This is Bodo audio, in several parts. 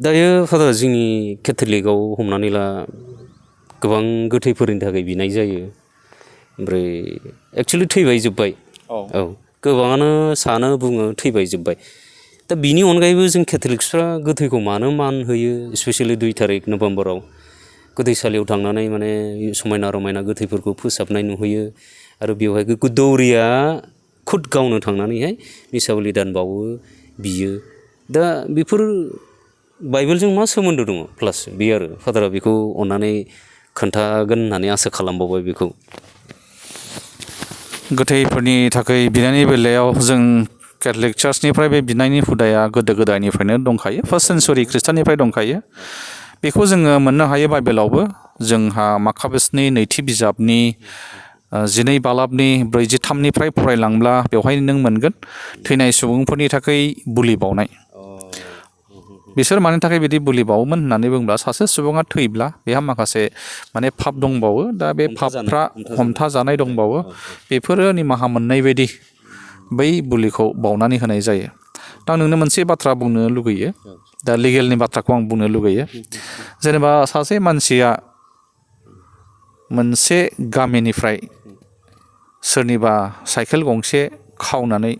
दायो फादार जोंनि केथलिकआव हमनानै ला गोबां गोथैफोरनि थाखाय बिनाय जायो ओमफ्राय एक्सुवेलि थैबाय जोब्बाय औ गोबाङानो सानो बुङो थैबाय जोब्बाय दा बिनि अनगायैबो जों केथलिक्सफ्रा गोथैखौ मानो मान होयो स्पेसियेलि 2 तारिख नभेम्बराव गोथैसालियाव थांनानै माने समायना रमायना गोथैफोरखौ फोसाबनाय नुहैयो आरो बेवहाय दौरिया खुद गावनो थांनानैहाय मिसा बलिदान बावो बियो दा बेफोर बाइबेलजों मा सोमोन्दो दङ प्लास बे आरो फादारा बेखौ अननानै खोन्थागोन होननानै आसा खालामबावबाय बेखौ गोथैफोरनि थाखाय बिनायनि बेलायाव जों केथलिक चार्चनिफ्राय बे बिनायनि हुदाया गोदो गोदायनिफ्रायनो दंखायो फार्स्ट सेन्चुरि खृष्टाननिफ्राय दंखायो बेखौ जोङो मोननो हायो बाइबेलावबो जोंहा माखाबेसनि नैथि बिजाबनि 12 बालाबनि 43निफ्राय फरायलांब्ला बेवहाय नों मोनगोन थैनाय सुबुंफोरनि थाखाय बुलि बावनाय बिसोर मानि थाखाय बिदि बुलि बावोमोन होननानै बुङोब्ला सासे सुबुङा थैब्ला बेहा माखासे माने पाप दंबावो दा बे पापफ्रा हमथा जानाय दंबावो बेफोरो निमाहा मोननाय बायदि बै बुलिखौ बावनानै होनाय जायो दा नोंनो मोनसे बाथ्रा बुंनो लुगैयो दा लिगेलनि बाथ्राखौ आं बुंनो लुगैयो जेनेबा सासे मानसिया मोनसे गामिनिफ्राय सोरनिबा साइकेल गंसे खावनानै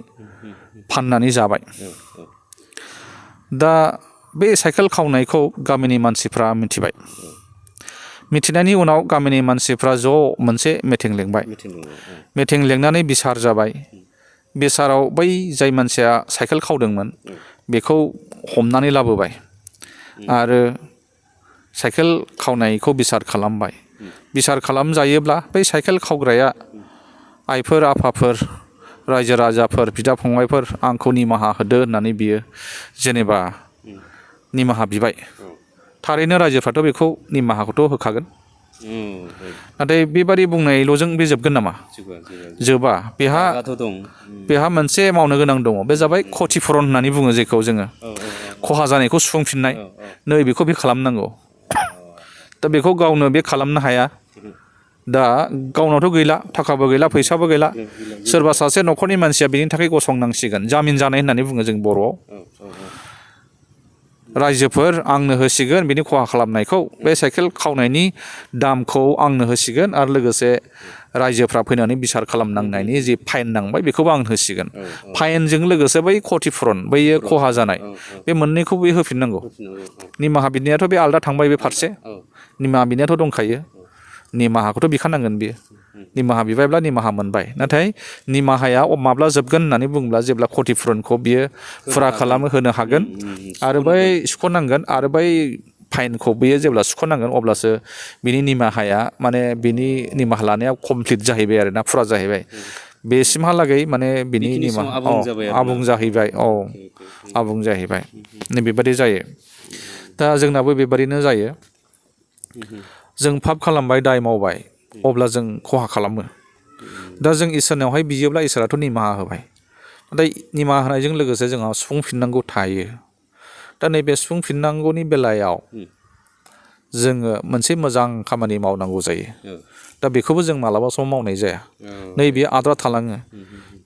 फाननानै जाबाय दा बे साइकेल खावनायखौ गामिनि मानसिफ्रा मिथिबाय मिथिनायनि उनाव गामिनि मानसिफ्रा ज' मोनसे मिटिं लिंबाय मिटिं लिंनानै बिसार जाबाय बिसाराव बै जाय मानसिया साइकेल खावदोंमोन बेखौ हमनानै लाबोबाय आरो साइकेल खावनायखौ बिसार खालामबाय बिसार खालामजायोब्ला बै साइकेल खावग्राया आइफोर आफाफोर रायजो राजाफोर बिदा फंबायफोर आंखौ निमाहा होदो होननानै बियो जेनेबा निमाहा बिबाय थारैनो रायजोफ्राथ' बेखौ निमाहाखौथ' होखागोन नाथाय बेबादि बुंनायल'जों बे जोबगोन नामा जोबा बेहा मोनसे मावनो गोनां दङ बे जाबाय क्षतिपुरन होननानै बुङो जेखौ जोङो खहा जानायखौ सुफुंफिननाय नै बेखौ बे खालामनांगौ दा बेखौ गावनो बे खालामनो हाया दा गावनावथ' गैला थाखाबो गैला फैसाबो गैला सोरबा सासे न'खरनि मानसिया बेनि थाखाय गसंनांसिगोन जामिन जानाय होननानै बुङो जों बर'आव रायजोफोर आंनो होसिगोन बिनि खहा खालामनायखौ बे साइकेल खावनायनि दामखौ आंनो होसिगोन आरो लोगोसे रायजोफ्रा फैनानै बिसार खालामनांनायनि जि फाइन नांबाय बेखौबो आं होसिगोन फाइनजों लोगोसे बै क्षतिपुरन बैयो खहा जानाय बे मोननैखौबो होफिननांगौ निमाहा बिनायाथ' बे आलदा थांबाय बे फारसे निमाहा बिनायाथ' दंखायो निमाहाखौथ' बिखानांगोन बियो निमाहा बिबायब्ला निमाहा मोनबाय नाथाय निमाहाया माब्ला जोबगोन होननानै बुङोब्ला जेब्ला क्षतिपुरनखौ बियो फुरा खालामो होनो हागोन आरो बै सुख'नांगोन आरो बै फाइनखौ बियो जेब्ला सुख'नांगोन अब्लासो बिनि निमाहाया माने बिनि निमाहा लानाया कमप्लिट जाहैबाय आरो ना फुरा जाहैबाय बेसिमहालागै माने बिनि निमाहा आबुं जाहैबाय आबुं जाहैबाय बेबादि जायो दा जोंनाबो बेबादिनो जायो जों पाप खालामबाय दाय मावबाय अब्ला जों खहा खालामो दा जों इसोरनावहाय बियोब्ला इसोराथ' निमाहा होबाय नाथाय निमाहा होनायजों लोगोसे जोंहा सुफुंफिननांगौ थायो दा नैबे सुफुंफिननांगौनि बेलायाव जोङो मोनसे मोजां खामानि मावनांगौ जायो दा बेखौबो जों मालाबा समाव मावनाय जाया नैबे आद्रा थालाङो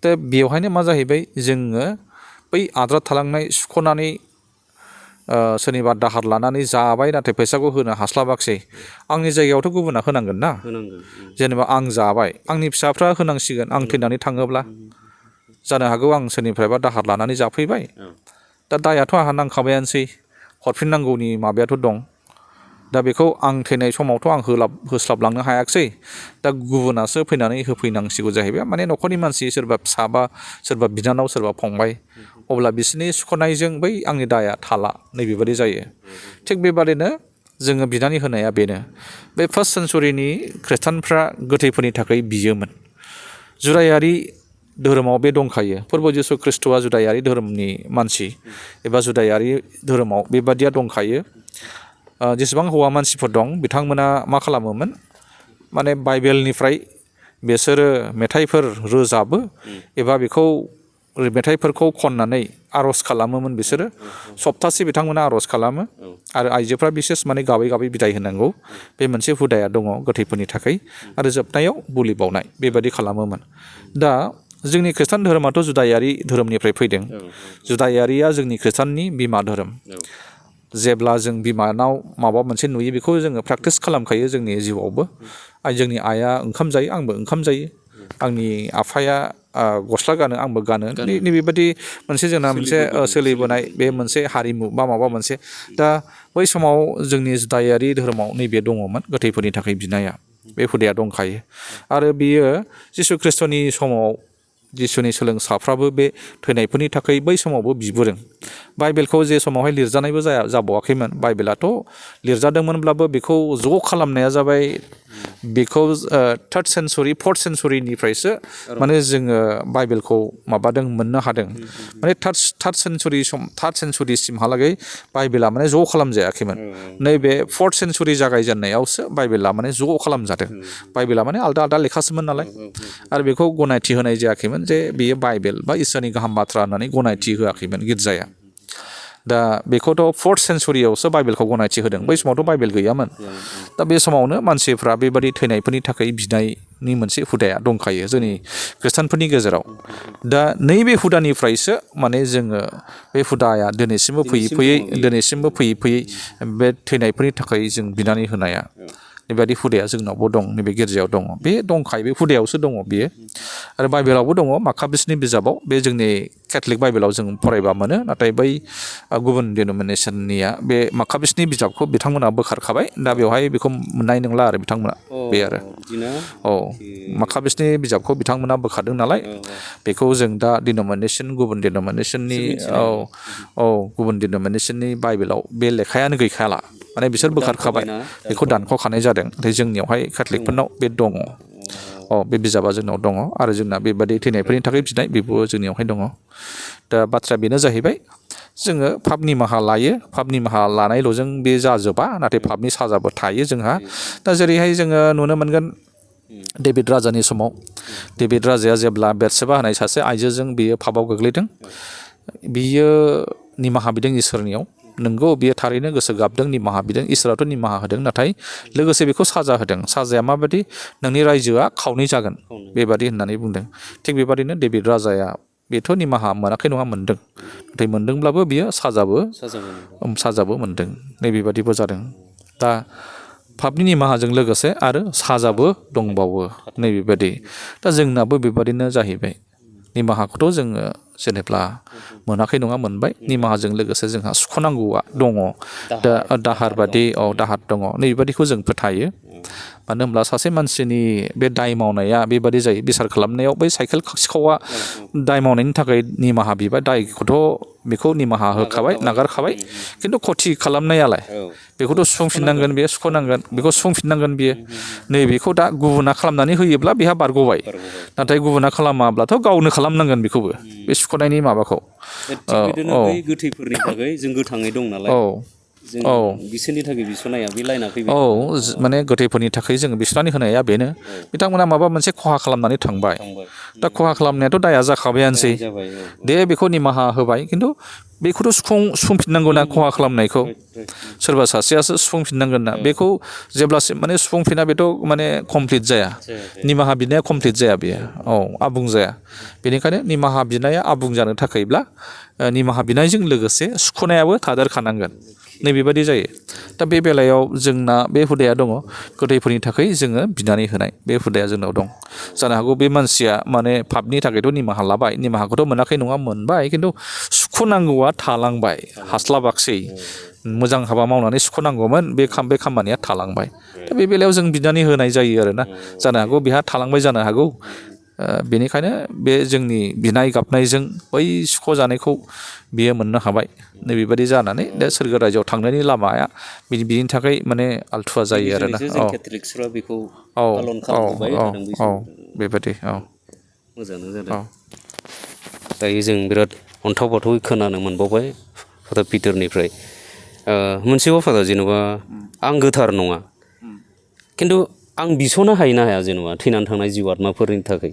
दा बेवहायनो मा जाहैबाय जोङो बै आद्रा थालांनाय सुख'नानै सोरनिबा दाहार लानानै जाबाय नाथाय फैसाखौ होनो हास्लाबाखसै आंनि जायगायावथ' गुबुना होनांगोन ना जेनेबा आं जाबाय आंनि फिसाफ्रा होनांसिगोन आं थैनानै थाङोब्ला जानो हागौ आं सोरनिफ्रायबा दाहार लानानै जाफैबाय दा दायाथ' आंहा नांखाबायानोसै हरफिननांगौनि माबायाथ' दं दा बेखौ आं थैनाय समावथ' आं होस्लाबलांनो हायाखसै दा गुबुनासो फैनानै होफैनांसिगौ जाहैबाय माने न'खरनि मानसि सोरबा फिसाबा सोरबा बिनानाव सोरबा फंबाय अब्ला बिसोरनि सुख'नायजों बै आंनि दाया थाला नैबेबादि जायो थिग बेबादिनो जोङो बिनानै होनाया बेनो बे फार्स्ट सेन्चुरिनि खृष्टानफ्रा गोथैफोरनि थाखाय बियोमोन जुदायारि धोरोमाव बे दंखायो फोरबो जिसु खृष्टआ जुदायारि धोरोमनि मानसि एबा जुदायारि धोरोमाव बेबादिया दंखायो जेसेबां हौवा मानसिफोर दं बिथांमोना मा खालामोमोन माने बाइबेलनिफ्राय बिसोरो मेथाइफोर रोजाबो एबा बेखौ मेथाइफोरखौ खननानै आर'ज खालामोमोन बिसोरो सप्तासे बिथांमोना आर'ज खालामो आरो आइजोफ्रा बिसेस माने गाबै गाबै बिदाय होनांगौ बे मोनसे हुदाया दङ गोथैफोरनि थाखाय आरो जोबनायाव बुलि बावनाय बेबादि खालामोमोन दा जोंनि खृष्टान धोरोमाथ' जुदायारि धोरोमनिफ्राय फैदों जुदायारिया जोंनि खृष्टाननि बिमा धोरोम जेब्ला जों बिमानाव माबा मोनसे नुयो बेखौ जोङो प्रेक्टिस खालामखायो जोंनि जिउआवबो जोंनि आइआ ओंखाम जायो आंबो ओंखाम जायो आंनि आफाया गस्ला गानो आंबो गानो नैबेबादि मोनसे जोंना मोनसे सोलिबोनाय बे मोनसे हारिमु बा माबा मोनसे दा बै समाव जोंनि जुदायारि धोरोमाव नैबे दङमोन गोथैफोरनि थाखाय बिनाया बे हुदाया दंखायो आरो बियो जिसु खृष्टनि समाव जिसुनि सोलोंसाफ्राबो बे थैनायफोरनि थाखाय बै समावबो बिबोदों बाइबेलखौ जे समावहाय लिरजानायबो जाबावाखैमोन बाइबेलाथ' लिरजादोंमोनब्लाबो बेखौ ज' खालामनाया जाबाय बेखौ 3rd सेन्सुरि 4th सेन्सुरिनिफ्रायसो माने जोङो बाइबेलखौ माबादों मोननो हादों माने 3rd सेन्सुरिसिमहालागै बाइबेला माने ज' खालामजायाखैमोन नैबे 4th सेन्सुरि जागायजेननायावसो बाइबेला माने ज' खालामजादों बाइबेला माने आलदा आलदा लेखासोमोन नालाय आरो बेखौ गनायथि होनाय जायाखैमोन जे बेयो बाइबेल बा इसोरनि गाहाम बाथ्रा होननानै गनायथि होआखैमोन गिर्जाया दा बेखौथ' 4th सेन्सुरियावसो बाइबेलखौ गनायथि होदों बै समावथ' बाइबेल गैयामोन दा बे समावनो मानसिफ्रा बेबादि थैनायफोरनि थाखाय बिनायनि मोनसे हुदाया दंखायो जोंनि खृष्टानफोरनि गेजेराव दा नैबे हुदानिफ्रायसो माने जोङो बे हुदाया दिनैसिमबो फैयै बे थैनायफोरनि थाखाय जों बिनानै होनाया बेबायदि हुदाया जोंनावबो दं नैबे गिर्जायाव दङ बे दंखायो बे हुदायावसो दङ बेयो आरो बाइबेलावबो दङ माखाबिसनि बिजाबाव बे जोंनि केथलिक बाइबेलाव जों फरायबा मोनो नाथाय बै गुबुन डिन'मिनेसननिया बे माखाबिसनि बिजाबखौ बिथांमोना बोखारखाबाय दा बेवहाय बेखौ मोननाय नंला आरो बिथांमोना बे आरो माखाबिसनि बिजाबखौ बिथांमोना बोखारदों नालाय बेखौ जों दा गुबुन डिन'मिनेसननि गुबुन डिन'मिनेसननि बाइबेलाव बे लेखायानो गैखाला माने बिसोर बोखारखाबाय बेखौ दानख'खानाय जादों नाथाय जोंनियावहाय केथलिकफोरनाव बे दङ बे बिजाबा जोंनाव दङ आरो जोंना बेबादि थैनायफोरनि थाखाय बिनाय बेबो जोंनियावहाय दङ दा बाथ्राया बेनो जाहैबाय जोङो पाप निमाहा लायो पाप निमाहा लानायल'जों बे जाजोबा नाथाय पापनि साजाबो थायो जोंहा दा जेरैहाय जोङो नुनो मोनगोन डेभिड राजानि समाव डेभिड राजाया जेब्ला बेटसेबा होनाय सासे आइजोजों बियो पापाव गोग्लैदों बियो निमाहा बिदों इसोरनियाव नोंगौ बियो थारैनो गोसो गाबदों निमाहा बिदों इसोराथ' निमाहा होदों नाथाय लोगोसे बेखौ साजा होदों साजाया माबायदि नोंनि रायजोआ खावनै जागोन बेबादि होननानै बुंदों थिग बेबादिनो डेभिड राजाया बेथ' निमाहा मोनाखै नङा मोनदों नाथाय मोनदोंब्लाबो बियो साजाबो मोनदों नैबेबादिबो जादों दा पापनि निमाहाजों लोगोसे आरो साजाबो दंबावो नैबेबादि दा जोंनाबो बेबादिनो जाहैबाय निमाहाखौथ' जोङो जेनेब्ला मोनाखै नङा मोनबाय निमाहाजों लोगोसे जोंहा सुख'नांगौआ दङ दा दाहार दङ नैबेबादिखौ जों फोथायो मानो होनब्ला सासे मानसिनि बे दाय मावनाया बेबादि जायो बिसार खालामनायाव बै साइकेल सिखावा दाय मावनायनि थाखाय निमाहा बिबाय दायखौथ' बेखौ निमाहा होखाबाय नागारखाबाय खिन्थु खथि खालामनायालाय बेखौथ' सुफुंफिननांगोन बेयो सुख'नांगोन बेखौ सुफुंफिननांगोन बियो नैबेखौ दा गुबुना खालामनानै होयोब्ला बेहा बारग'बाय नाथाय गुबुना खालामाब्लाथ' गावनो खालामनांगोन बेखौबो बे सुख'नायनि माबाखौ गोथैफोरनि थाखाय जों गोथाङै दं नालाय बिसोरनि थाखाय बिसनाया बे लाइना फैबाय माने गोथैफोरनि थाखाय जोङो बिसनानै होनाया बेनो बिथांमोना माबा मोनसे खहा खालामनानै थांबाय दा खहा खालामनायाथ' दाया जाखाबायानोसै दे बेखौ निमाहा होबाय खिन्थु बेखौथ' सुफुंफिननांगौ ना खहा खालामनायखौ सोरबा सासेयासो सुफुंफिननांगोन ना बेखौ जेब्लासिम माने सुफुंफिना बेथ' माने कमप्लिट जाया निमाहा बिनाया कमप्लिट जाया बेयो आबुं जाया बेनिखायनो निमाहा बिनाया आबुं जानो थाखायब्ला निमाहा बिनायजों लोगोसे सुख'नायाबो थादेरखानांगोन नैबेबादि जायो दा बे बेलायाव जोंना बे हुदाया दङ गोथैफोरनि थाखाय जोङो बिनानै होनाय बे हुदाया जोंनाव दं जानो हागौ बे मानसिया माने पापनि थाखायथ' निमाहा लाबाय निमाहाखौथ' मोनाखै नङा मोनबाय खिन्थु सुख'नांगौआ थालांबाय हास्लाबाखसै मोजां हाबा मावनानै सुख'नांगौमोन बे खामानिया थालांबाय दा बे बेलायाव जों बिनानै होनाय जायो आरोना जानो हागौ बेहा थालांबाय जानो हागौ बेनिखायनो बे जोंनि बिनाय गाबनायजों बै सुख'जानायखौ बियो मोननो हाबाय नैबेबादि जानानै दा सोरगो रायजोआव थांनायनि लामाया बिनि थाखाय माने आलथुवा जायो आरोना बेबादि मोजाङानो जादों दायो जों बिराद अन्थाव बाथावै खोनानो मोनबावबाय फादार पिटारनिफ्राय मोनसे बाथ्रा जेनेबा आं गोथार नङा खिन्थु आं बिस'नो हायो ना हाया जेनेबा थैनानै थांनाय जिउ आत्माफोरनि थाखाय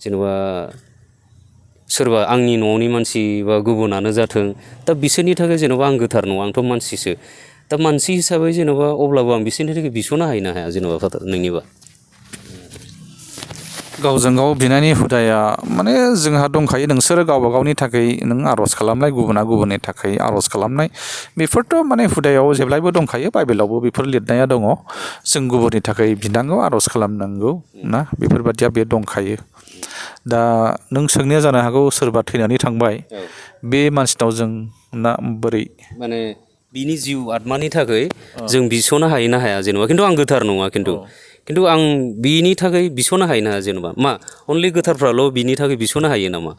जेनेबा सोरबा आंनि न'नि मानसि बा गुबुनानो जाथों दा बिसोरनि थाखाय जेनेबा आं गोथार नङा आंथ' मानसिसो दा मानसि हिसाबै जेनेबा अब्लाबो आं बिसोरनि थाखाय बिस'नो हायो ना हाया जेनेबा फादार नोंनिबा गावजों गाव बिनायनि हुदाया माने जोंहा दंखायो नोंसोरो गावबा गावनि थाखाय नों आर'ज खालामनाय गुबुना गुबुननि थाखाय आर'ज खालामनाय बेफोरथ' माने हुदायाव जेब्लायबो दंखायो बाइबेलावबो बेफोर लिरनाया दङ जों गुबुननि थाखाय बिनांगौ आर'ज खालामनांगौ ना बेफोरबादिया बे दंखायो दा नों सोंनाया जानो हागौ सोरबा थैनानै थांबाय बे मानसिनाव जों ना बोरै माने बिनि जिउ आत्मानि थाखाय जों बिस'नो हायो ना हाया जेनेबा खिन्थु आं गोथार नङा खिन्थु आं बिनि थाखाय बिस'नो हायो ना हाया जेनेबा मा अनलि गोथारफ्राल' बिनि थाखाय बिस'नो हायो नामा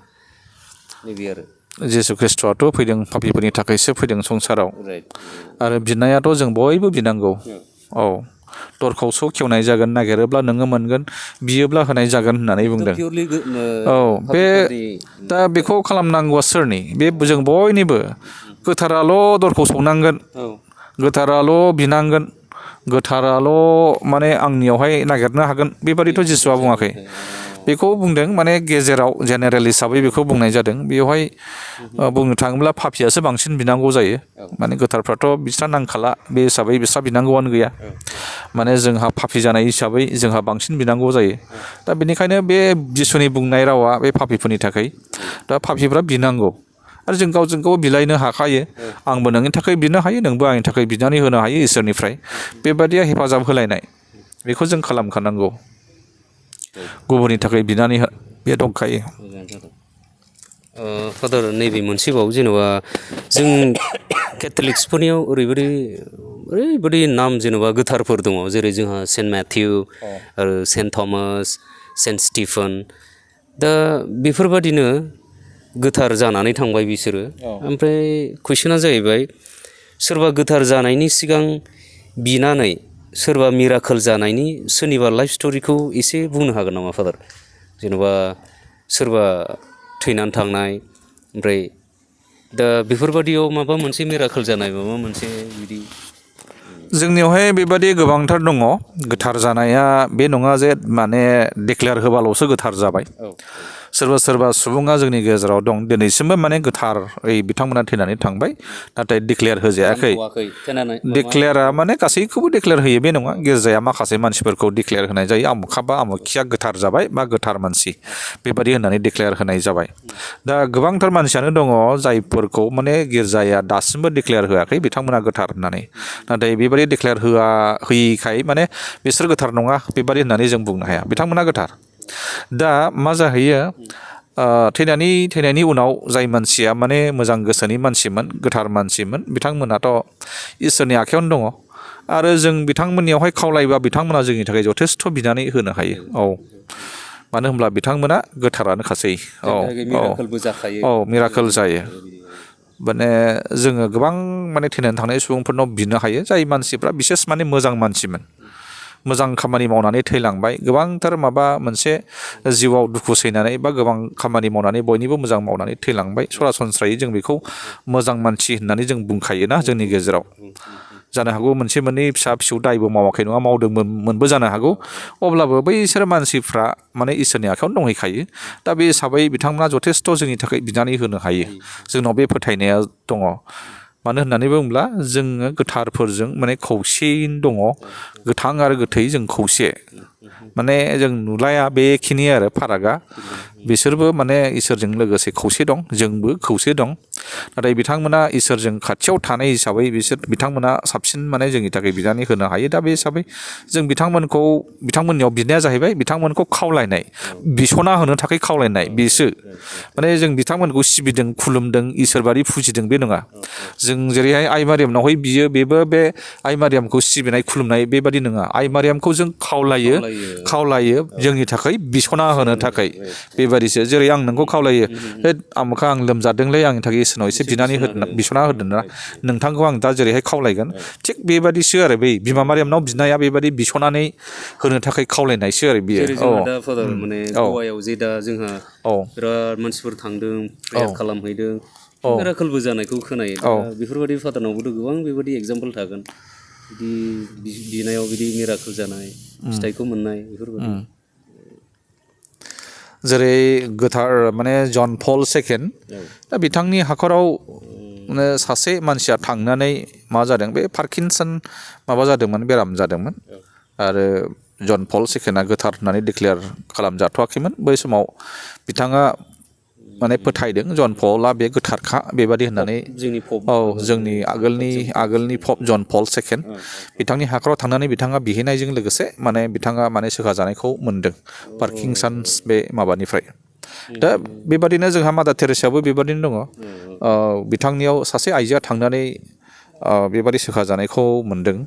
नैबे आरो जिसु ख्रिस्ट'आथ' फैदों पापिफोरनि थाखायसो फैदों संसाराव आरो बिनायाथ' जों बयबो बिनांगौ औ दरखौ खेवनाय जागोन नागिरोब्ला नोङो मोनगोन बियोब्ला होनाय जागोन होननानै बुंदों औ बे दा बेखौ खालामनांगौआ सोरनि बे जों बयनिबो गोथाराल' दरखौ सौनांगोन गोथाराल' बिनांगोन गोथाराल' माने आंनियावहाय नागिरनो हागोन बेबादिथ' जिसुआ बुङाखै बेखौ बुंदों माने गेजेराव जेनेरेल हिसाबै बेखौ बुंनाय जादों बेवहाय बुंनो थाङोब्ला पापियासो बांसिन बिनांगौ जायो माने गोथारफ्राथ' बिस्रा नांखाला बे हिसाबै बिस्रा बिनांगौआनो गैया माने जोंहा पापि जानाय हिसाबै जोंहा बांसिन बिनांगौ जायो दा बेनिखायनो बे जिसुनि बुंनाय रावा बे पापिफोरनि थाखाय दा पापिफ्रा बिनांगौ आरो जों गावजों गाव बिलायनो हाखायो आंबो नोंनि थाखाय बिनो हायो नोंबो आंनि थाखाय बिनानै होनो हायो इसोरनिफ्राय बेबादिया हेफाजाब होलायनाय बेखौ जों खालामखानांगौ गुबुननि थाखाय बिनानै बे दंखायो फादार नैबे मोनसेबाव जेनेबा जों केथलिक्सफोरनियाव ओरैबायदि नाम जेनेबा गोथारफोर दङ जेरै जोंहा सेन्ट मेथ्यु आरो सेन्ट थमास सेन्ट स्टिफेन दा बेफोरबादिनो गोथार जानानै थांबाय बिसोरो ओमफ्राय कुइसना जाहैबाय सोरबा गोथार जानायनि सिगां बिनानै सोरबा मिराकोल जानायनि सोरनिबा लाइफ स्ट'रिखौ एसे बुंनो हागोन नामा फादार जेनेबा सोरबा थैनानै थांनाय ओमफ्राय दा बेफोरबादियाव माबा मोनसे मिराकोल जानाय माबा मोनसे बिदि जोंनियावहाय बेबादि गोबांथार दङ गोथार जानाया बे नङा जे माने डिक्लेयार होबाल'सो गोथार जाबाय सोरबा सोरबा सुबुङा जोंनि गेजेराव दं दिनैसिमबो माने गोथार बिथांमोना थैनानै थांबाय नाथाय डिक्लेयार होजायाखै डिक्लेयारा माने गासैखौबो डिक्लेयार होयो बे नङा गिर्जाया माखासे मानसिफोरखौ डिक्लेयार होनाय जायो आमुखा बा आमुखिया गोथार जाबाय बा गोथार मानसि बेबादि होननानै डिक्लेयार होनाय जाबाय दा गोबांथार मानसियानो दङ जायफोरखौ माने गिर्जाया दासिमबो डिक्लेयार होआखै बिथांमोना गोथार होननानै नाथाय बेबादि डिक्लेयार होयिखाय माने बिसोर गोथार नङा बेबादि होननानै जों बुंनो हाया बिथांमोना गोथार दा मा जाहैयो थैनायनि उनाव जाय मानसिया माने मोजां गोसोनि मानसिमोन गोथार मानसिमोन बिथांमोनाथ' इसोरनि आखायावनो दङ आरो जों बिथांमोननियावहाय खावलायोबा बिथांमोना जोंनि थाखाय जथेस्थ' बिनानै होनो हायो औ मानो होनब्ला बिथांमोना गोथारानोखासै औ मिराकोल जायो माने जोङो गोबां माने थैनानै थांनाय सुबुंफोरनाव बिनो हायो जाय मानसिफ्रा बिसेस माने मोजां मानसिमोन मोजां खामानि मावनानै थैलांबाय गोबांथार माबा मोनसे जिउआव दुखु सैनानै बा गोबां खामानि मावनानै बयनिबो मोजां मावनानै थैलांबाय सरासनस्रायै जों बेखौ मोजां मानसि होननानै जों बुंखायोना जोंनि गेजेराव जानो हागौ मोनसे मोननै फिसा फिसौ दायबो मावाखै नङा मावदोंमोनबो जानो हागौ अब्लाबो बैसोर मानसिफ्रा माने इसोरनि आखायावनो दंहैखायो दा बे हिसाबै बिथांमोना जथेस्थ' जोंनि थाखाय बिनानै होनो हायो जोंनाव बे फोथायनाया दङ मानो होननानै बुङोब्ला जोङो गोथारफोरजों माने खौसेयैनो दङ गोथां आरो गोथै जों खौसे माने जों नुलाया बेखिनि आरो फारागा बिसोरबो माने इसोरजों लोगोसे खौसे दं जोंबो खौसे दं नाथाय बिथांमोना इसोरजों खाथियाव थानाय हिसाबै बिथांमोना साबसिन माने जोंनि थाखाय बिनानै होनो हायो दा बे हिसाबै जों बिथांमोननियाव बिनाया जाहैबाय बिथांमोनखौ खावलायनाय बिसना होनो थाखाय खावलायनाय बेसो माने जों बिथांमोनखौ सिबिदों खुलुमदों इसोरबादि फुजिदों बे नङा जों जेरैहाय आइ मारियामनावहाय बियो बेबो बे आइ मारियामखौ सिबिनाय खुलुमनाय बेबादि नङा आइ मारियामखौ जों खावलायो जोंनि थाखाय बिसना होनो थाखाय बेबादिसो जेरै आं नोंखौ खावलायो आमुखा आं लोमजादोंलै आंनि थाखाय इसोरनाव एसे बिसना होदों ना नोंथांखौ आं दा जेरैहाय खावलायगोन थिग बेबादिसो आरो बै बिमा मारियामनाव बिनाया बेबादि बिसनानै होनो थाखाय खावलायनायसो आरो बियो माने गवायाव जे दा जोंहा बिराद मानसिफोर थांदों प्रेयार खालामहैदों मिराकोलबो जानायखौ खोनायो दा बेफोरबायदि फादारनावबोथ' गोबां बेबायदि एगजामपोल थागोन बिदि बिनायाव बिदि मिराकोल जानाय फिथाइखौ मोननाय बेफोरबायदि जेरै गोथार माने जन पल सेकेन्ड दा बिथांनि हाखराव माने सासे मानसिया थांनानै मा जादों बे पार्किनसन माबा जादोंमोन बेराम जादोंमोन आरो जन पल सेकेन्डआ गोथार होननानै डिक्लेयार खालामजाथ'वाखैमोन बै समाव बिथाङा माने फोथायदों जन पलआ बे गोथारखा बेबादि होननानै जोंनि पप जोंनि आगोलनि पप जन पल सेकेन्ड बिथांनि हाखराव थांनानै बिथाङा बिहैनायजों लोगोसे माने बिथाङा माने सोखाजानायखौ मोनदों पार्किनसन्स बे माबानिफ्राय दा बेबादिनो जोंहा मादार टेरेसायाबो बेबादिनो दङ बिथांनियाव सासे आइजोआ थांनानै बेबादि सोखाजानायखौ मोनदों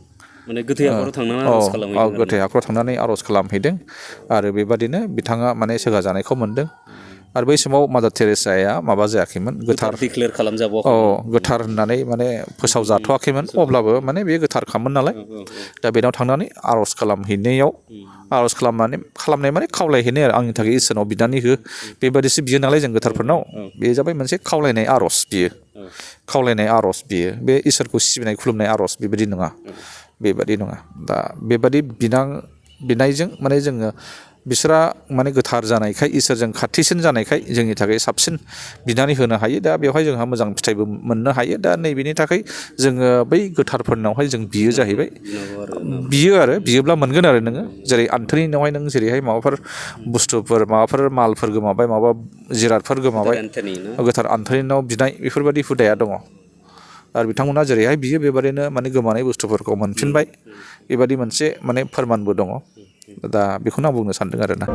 माने गोथै हाखराव थांनानै आर'ज खालामहैदों गोथै हाखराव थांनानै आर'ज खालामहैदों आरो बेबादिनो बिथाङा माने सोखाजानायखौ मोनदों आरो बै समाव मादार टेरेसाया माबा जायाखैमोन गोथार डिक्लेयार खालामजाबावाखै गोथार होननानै माने फोसावजाथ'वाखैमोन अब्लाबो माने बे गोथारखामोन नालाय दा बेनाव थांनानै आर'ज खालामहैनायाव आर'ज खालामनाय माने खावलायहैनाय आरो आंनि थाखाय इसोरनाव बिनानै हो बेबादिसो बियो नालाय जों गोथारफोरनाव बे जाबाय मोनसे खावलायनाय आर'ज बियो बे इसोरखौ सिबिनाय खुलुमनाय आर'ज बेबायदि नङा बेबादि नङा दा बेबादि बिनायजों माने जोङो बिसोरा माने गोथार जानायखाय इसोरजों खाथिसिन जानायखाय जोंनि थाखाय साबसिन बिनानै होनो हायो दा बेवहाय जोंहा मोजां फिथाइबो मोननो हायो दा नैबेनि थाखाय जोङो बै गोथारफोरनावहाय जों बियो जाहैबाय बियोब्ला मोनगोन आरो नोङो जेरै आन्थोनिनावहाय नों जेरैहाय माबाफोर बुस्थुफोर माबाफोर मालफोर गोमाबाय माबा जिरादफोर गोमाबाय गोथार आन्थोनिनाव बिनाय बेफोरबायदि हुदाया दङ आरो बिथांमोना जेरैहाय बियो बेबादिनो माने गोमानाय बुस्थुफोरखौ मोनफिनबाय बेबादि मोनसे माने फोरमानबो दङ दा बेखौनो आं बुंनो सानदों आरोना